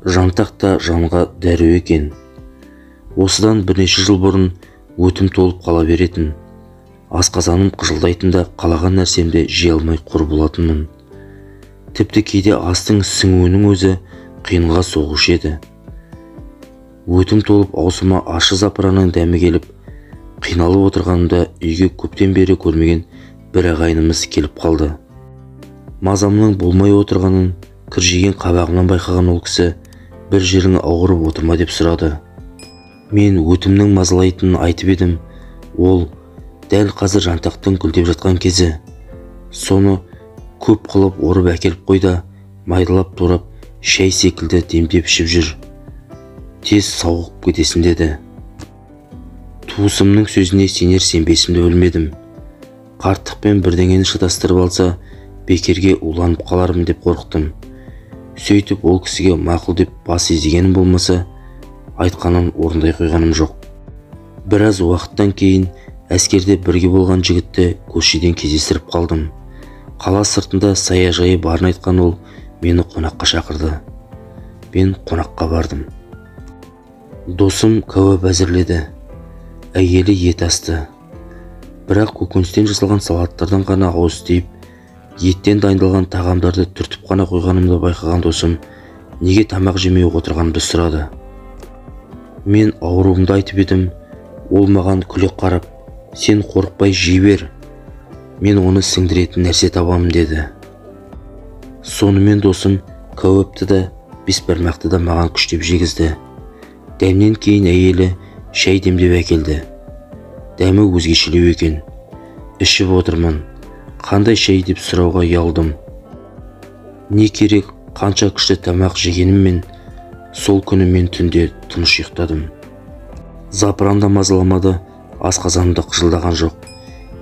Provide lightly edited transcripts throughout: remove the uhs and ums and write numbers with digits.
Жантақ та жанға дәру екен. Осыдан бірнеше жыл бұрын өтім толып қала беретін. Асқазаным қыжылдайтын да қалаған нәрсемді жей алмай құр болатынмын. Тіпті кейде астың сіңуінің өзі қиынға соғушы еді. Өтім толып аузыма ащы запыранның дәмі келіп, қиналып отырғанымда үйге көптен бері көрмеген бір ағайынымыз келіп қалды. Мазамның болмай отырғанын кіржиген қабағымнан байқаған ол кісі бір жерің ауырып отырма деп сұрады. Мен өтімнің мазалайтынын айтып едім, ол дәл қазір жантақтың гүлдеп жатқан кезі. Соны көп қылып орып әкеліп қой да, майдалап турап шай секілді демдеп ішіп жүр. Тез сауығып кетесің деді. Туысымның сөзіне сенер сенбесімді білмедім. Қарттықпен бірдеңені шатастырып алса, бекерге уланып қалармын деп қорықтым. Сөйтіп ол кісіге мақұл деп бас изегенім болмаса, айтқанын орындай қойғаным жоқ. Біраз уақыттан кейін әскерде бірге болған жігітті көшеден кездестіріп қалдым. Қала сыртында саяжайы барын айтқан ол мені қонаққа шақырды. Мен қонаққа бардым. Досым кәуап әзірледі. Әйелі ет асты. Бірақ көкөністен жасалған салаттардан ғана ауыз тиіп, еттен дайындалған тағамдарды түртіп қана қойғанымды байқаған досым неге тамақ жемей отырғанымды сұрады. Мен ауруымды айтып едім, ол маған күле қарап, сен қорықпай жей бер, мен оны сіңдіретін нәрсе табамын деді. Сонымен досым кәуапты да бесбармақты да маған күштеп жегізді. Дәмнен кейін әйелі шай демдеп әкелді. Дәмі өзгешелеу екен. Ішіп отырмын. Қандай шай деп сұрауға ұялдым. Не керек, қанша күшті тамақ жегеніммен, сол күні мен түнде тыныш ұйықтадым. Запыран да мазаламады, асқазаным да қыжылдаған жоқ.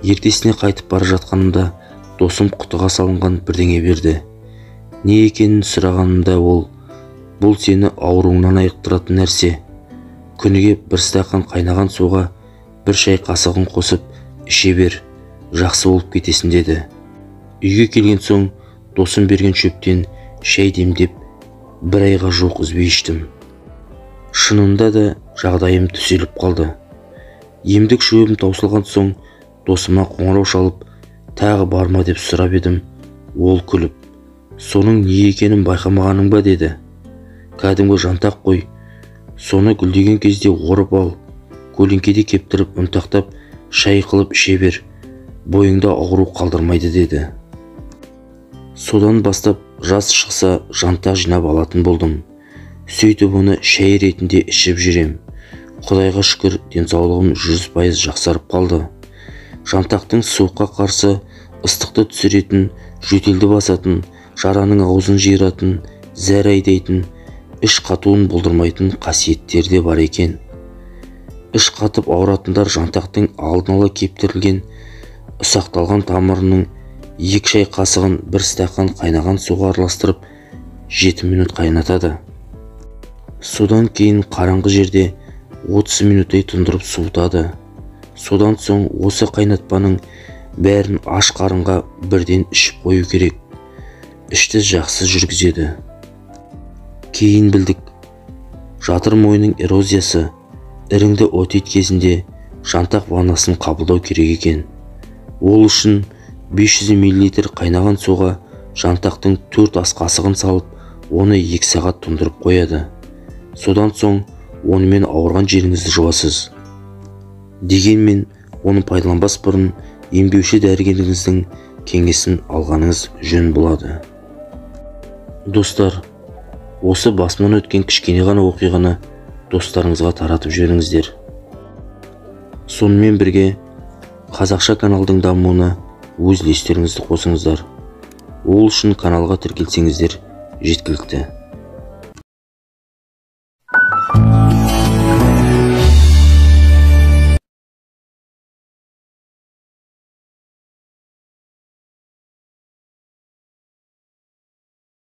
Ертесіне қайтып бара жатқанымда досым құтыға салынған бірдеңе берді. Не екенін сұрағанымда ол, бұл сені ауруыңнан айықтыратын нәрсе. Күніге бір стақан қайнаған суға бір шай қасығын қосып іше бер, жақсы болып кетесің деді. Үйге келген соң досым берген шөптен шай демдеп бір айға жуық үзбей іштім. Шынында да жағдайым түзеліп қалды. Емдік шөбім таусылған соң досыма қоңырау шалып, тағы барма деп сұрап едім, ол күліп, соның не екенін байқамағаның ба деді. Кәдімгі жантақ қой, соны гүлдеген кезде орып ал, көлеңкеде кептіріп ұнтақтап шай қылып іше бер, бойыңда ауру қалдырмайды деді. Содан бастап жас шықса жантақ жинап алатын болдым. Сөйтіп оны шай ретінде ішіп жүрем. Құдайға шүкір, денсаулығым 100% жақсарып қалды. Жантақтың суыққа қарсы ыстықты түсіретін, жөтелді басатын, жараның аузын жиыратын, зәр айдайтын, іш қатуын болдырмайтын қасиеттері де бар екен. Іш қатып ауыратындар жантақтың алдын ала кептірілген ұсақталған тамырының 2 шай қасығын бір стақан қайнаған суға араластырып 7 минут қайнатады. Содан кейін қараңғы жерде 30 минуттай тұндырып суытады. Содан соң осы қайнатпаның бәрін аш қарынға бірден ішіп қою керек. Ішті жақсы жүргізеді. Кейін білдік, жатыр мойнының эрозиясы, іріңді отит кезінде жантақ ваннасын қабылдау керек екен. Ол үшін 500 мл қайнаған суға жантақтың 4 ас қасығын салып, оны 2 сағат тұндырып қояды. Содан соң онымен ауырған жеріңізді жуасыз. Дегенмен, оны пайдаланбас бұрын емдеуші дәрігеріңіздің кеңесін алғаныңыз жөн болады. Достар, осы басымнан өткен кішкене ғана оқиғаны достарыңызға таратып жіберіңіздер. Сонымен бірге қазақша каналдың дамуына өз үлестеріңізді қосыңыздар. Ол үшін каналға тіркелсеңіздер жеткілікті.